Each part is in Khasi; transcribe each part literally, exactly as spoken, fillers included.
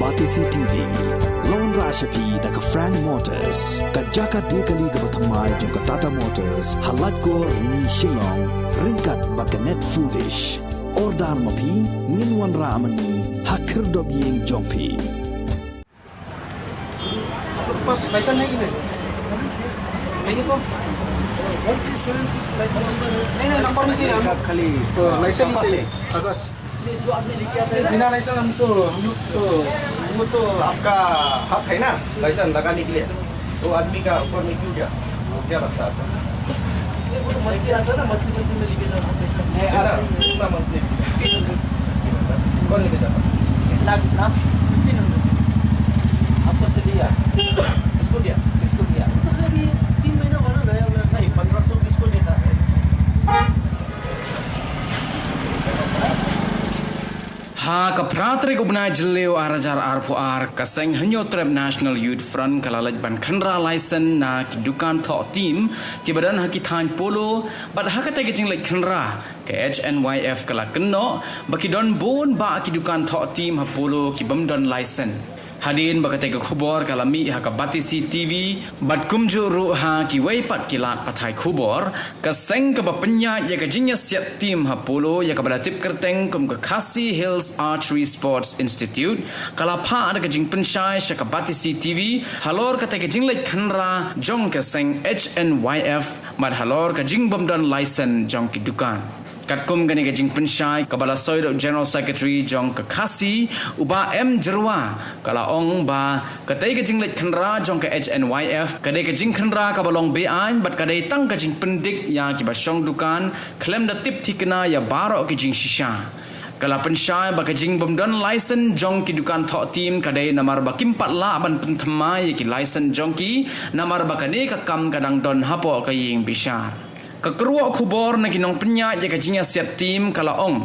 Batesi T V la wanrah sha phi da ka Frank Motors, ka jaka die kali kaba thymmai jong ka Tata Motors, ha Laitkor, Rni, Shillong, ryngkat bad ka Net Foodish. Order ma phi, ngin wanrah ma ngi ha khyrdop ïing jong phi. पास लाइसेंस नहीं है। नहीं तो नहीं, नहीं, नंबर नहीं चाहिए हमको। खाली तो लाइसेंस ही चाहिए। कागज। बिना लाइसेंस हम तो, हम लोग तो, वो तो आपका हक है ना, लाइसेंस लगाने के लिए। वो आदमी का ऊपर में क्यों गया? वो क्या लगता है आपको? नहीं, वो तो मस्ती आता है ना, मस्ती मस्ती में लेके जाता है पैसा। नहीं, है ना? आप कितना मंथली? कौन लेके जाता है? कितना, कितना? फिफ्टीन हंड्रेड। आपको से दिया? किसको दिया? किसको दिया? तो अभी तीन महीना हुआ ना, नया वाला। नहीं, पन्द्रह सौ किसको देता है? Ha ka phra tarik u bnai Jylliew arhajar arphew ar, ka seng Hynñiewtrep National Youth Front ka la leit ban khynra laisen na ki dukan thoh tim kiba don ha ki thaiñ polo, bad ha katei ka jingleit khynra, ka H N Y F ka la kynnoh ba ki don bun bah ki dukan thoh tim ha polo ki bym don laisen. Hadien ba katei ka khubor ka la mih ha ka Batesi T V bad kumjuh ruh ha kiwei pat ki lad pathai khubor, ka seng kaba pynïaid ïa ka jingïasiat tim ha polo, ïa kaba la tip kyrteng kum ka Khasi Hills Archery Sports Institute, ka la phah da ka jingpynshai sha ka Batesi T V halor katei ka jingleit khynra jong ka seng H N Y F bad halor ka jingbym don laisen jong ki dukan. Katkum kane ka jingpynshai, kaba la soi da u General Secretary jong ka Khasi, u Bah M Jyrwa, ka la ong ba katei ka jingleit khynra jong ka H N Y F ka dei ka jingkhynra kaba long be-aiñ bad ka dei tang ka jingpyndik ïa kiba shong dukan khlem da tip thikna ïa baroh ki jingshisha. Ka la pynshai ba ka jingbym don laisen jong ki dukan thoh tim ka dei namar ba kim pat lah ban pynthymmai ïa ki laisen jong ki, namar ba kane ka kam ka dang don hapoh ka ïing bishar. Ka kyrwoh khubor na ki nongpynïaid ïa ka jingïasiat tim ka la ong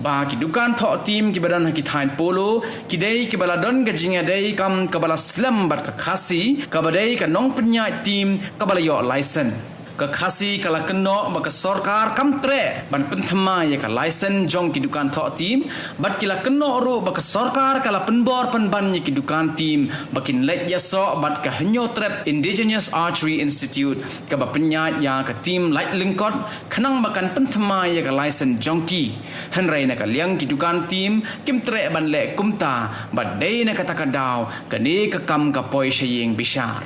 ba ki dukan thoh tim kiba don ha ki thaiñ polo ki dei kiba la don ka jingïadei kam kaba la slem bad ka Khasi, kaba dei ka nongpynïaid tim kaba la ïoh laisen. Ka Khasi ka la kynnoh ba ka sorkar kam treh ban pynthymmai ïa ka laisen jong ki dukan thoh tim, bad ki la kynnoh ruh ba ka sorkar ka la pynbor pynban ïa ki dukan tim ba kin leit ïasoh bad ka Hynñiewtrep Indigenous Archery Institute, kaba pynïaid ïa ka tim lait lyngkot, khnang ba kan pynthymmai ïa ka laisen jong ki. Hynrei na ka liang ki dukan tim kim treh ban leh kumta, bad dei na kata ka daw kane ka kam ka poi sha ïing bishar.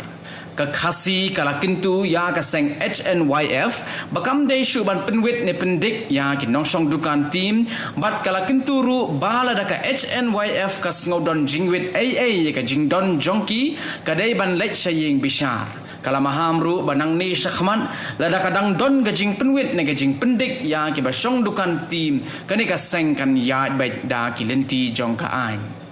Ka Khasi ka la kyntu ïa ka seng H N Y F ba kam dei shuh ban pynwit ne pyndik ïa ki nongshong dukan tim, bad ka la kyntu ruh ba lada ka H N Y F ka sngew don jingwit ei ei ïa ka jingdon jong ki, ka dei ban leit sha ïing bishar. Ka la maham ruh ba nangne shakhmat, lada ka dang don ka jingpynwit ne ka jingpyndik ïa kiba shong dukan tim, kane ka seng kan ïaid beit da ki lynti jong ka aiñ.